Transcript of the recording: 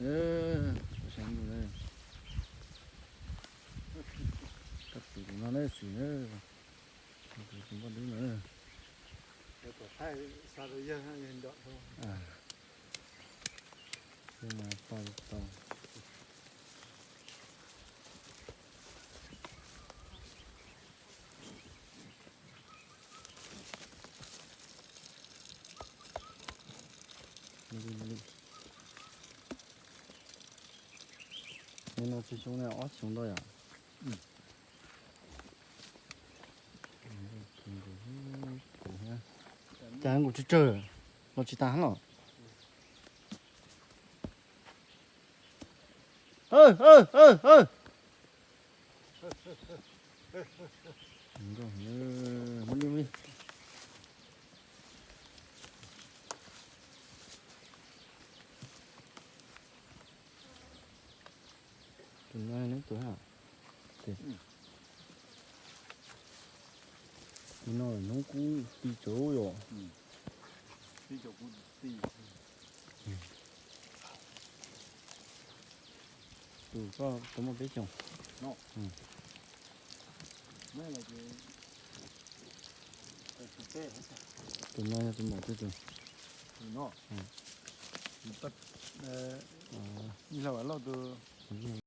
Tab sis tus no ne xwm na, tus npoj dub na. Nws no tsis xyoo ne, ob xyoo ntau yom. Cas nkaus tsawg tsawg los tsis tas los. Tus no neb tus ha. Tus no hnub kub ti tsawv yom. Tus koj tau muaj peb xyoos. Tus no yog tus maum twg tus? Ib lauj, lauj tus.